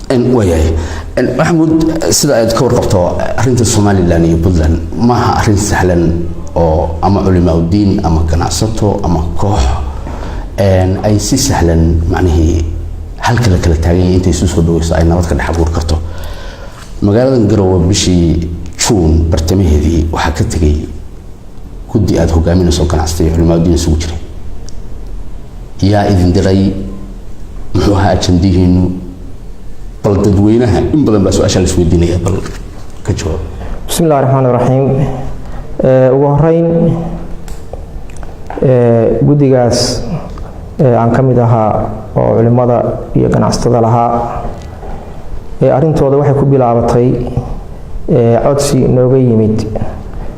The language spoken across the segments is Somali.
Waayahay Maxamuud, sida aad ka warqabto, arrinta Somaliland iyo Puntland maaha arrin sahlan oo ama culimaa udiin ama ganacsato ama koox ay si sahlan macnihii halka la kala taagan yahay intay isu soo dhaweyso ay nabad ka dhex abuuri karto. Magaaladan Garowe bishii Juun bartamaheedii waxaa ka tegay guddi aada hogaaminayso, ganacsata iyo culimaa udiin isugu jiray. Yaa idin diray? Muxuu ahaa ajandihiinu? Bal dadweynaha in badan baa su-aasha la isweydiinaya, bal ka jawaab. Bismi illahi raxmaan raxiim. Ugu horeyn, guddigaas aan ka mid ahaa oo culimmada iyo ganacsatada lahaa, arrintooda waxay ku bilaabatay codsi nooga yimid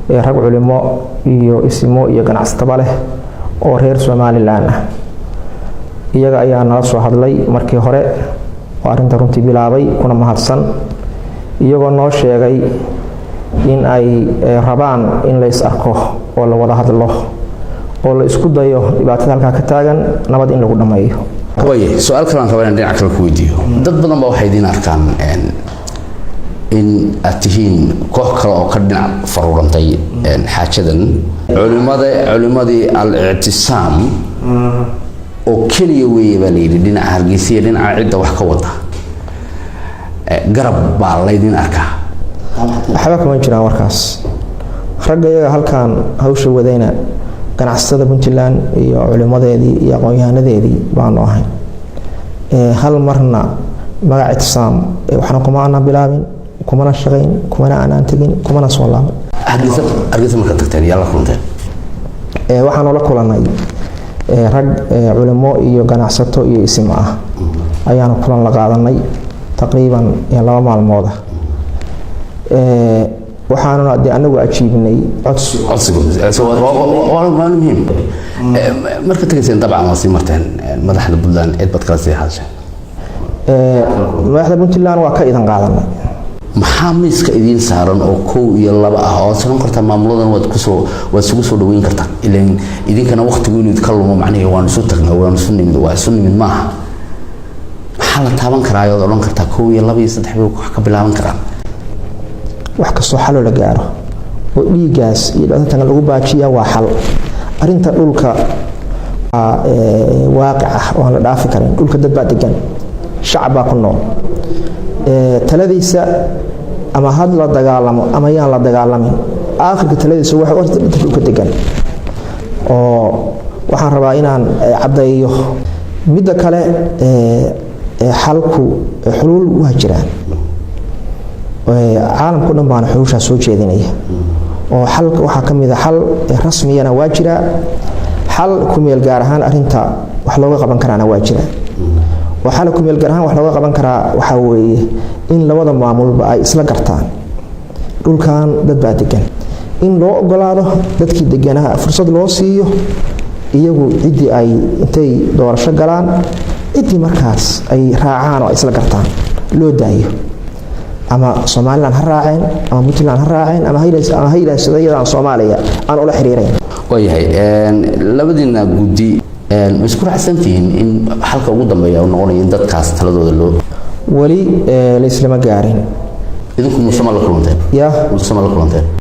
rag culimo iyo isimo iyo ganacsataba leh oo reer Somaliland ah. Iyaga ayaa nala soo hadlay markii hore oo arrinta runtii bilaabay, kuna mahadsan, iyagoo noo sheegay in ay rabaan in la is arko oo la wada hadlo oo la isku dayo dhibaatada halkaa ka taagan nabad in lagu dhammeeyo. Waaya, su-aal kale aan rabaa inaan dhinac kale ku weydiiyo. Dad badan baa waxay idiin arkaan in aad tihiin koox kale oo ka dhinac faruurantay xaajadan. Culimadii Al-Ictisaam oo keliya weeye baa la yidhi dhinaca Hargeysa iyo dhinaca cidda wax ka wada garab baa laydin arkaa. Waxba kama jiraan warkaas. Ragga iyaga halkan hawsha wadayna ganacsatada Puntland iyo culimadeedii iyo aqoon-yahanadeedii baanu ahayn. Hal marna magac Ictisaam waxna kuma aanan bilaabin, kumana shaqayn, kumana aanaan tegin, kumana soo laaban. Hargeysa markaad tagteen, yaa la kulanteen? Waxaanu la kulanay rag culimo iyo ganacsato iyo isim ah ayaanu kulan la qaadanay taqriiban 2 maalmooda. Waxaanuna dee anagu ajiibnay codsi. Codsigooda waa muhiim. Marka tegayseen, dabcan waa sii marteen madaxda Puntland, cid baad kala sii hadasheen? Madaxda Puntland waa ka idan qaadanay. Maxaa miiska idiin saaran oo kow iyo laba ah oo aad saran kartaa maamuladan waad kusoo waad isugu soo dhaweyn kartaa? Ilan idinkana waqtigu inuu idinka lumo, macnihii waanu isu tagnaa, waanu isu nimid, waa isu nimid maaha. Maxaa la taaban karaa ood odhan kartaa kow iyo laba iyo saddex bay wax ka bilaaban karaan? Wax kastoo xaloo la gaaro oo dhiiggaas iyo dhibaatankan lagu baajiya waa xal. Arrinta dhulka waaqic ah oo aan la dhaafi karin. Dhulka dad baa degan, shacab baa ku nool. Taladiisa ama had la dagaalamo ama yaan la dagaalamin, aakhirka taladiisa waxa dadka dhulka degan. Oo waxaan rabaa inaan caddeeyo midda kale, xalku xuluul waa jiraan, caalamka o dhan baana xulushaas soo jeedinaya. Oo xalka waxaa ka mid a xal rasmiyana waa jiraa, xal kumeel gaar ahaan arrinta wax looga qaban karaana waa jira. Oo xal kumeel gaar ahaan wax looga qaban karaa waxaa weeye in labada maamulba ay isla gartaan dhulkan dad baa degan, in loo ogolaado dadkii deganaa, fursad loo siiyo iyagu ciddii ay intay doorasho galaan, ciddii markaas ay raacaan oo ay isla gartaan loo daayo. Ama Somaliland ha raaceen ama Puntland ha raaceen ama ha yidhaahdo iyadaan Soomaaliya aan ula xiriirayn. Waayahay, labadiina guddi ma isku raacsantihiin in xalka ugu dambeeya uu noqonayo in dadkaas taladooda loo Weli la islama gaarin. Idinku Muuse ma la kulanteen? Ya. Muuse ma la kulanteen?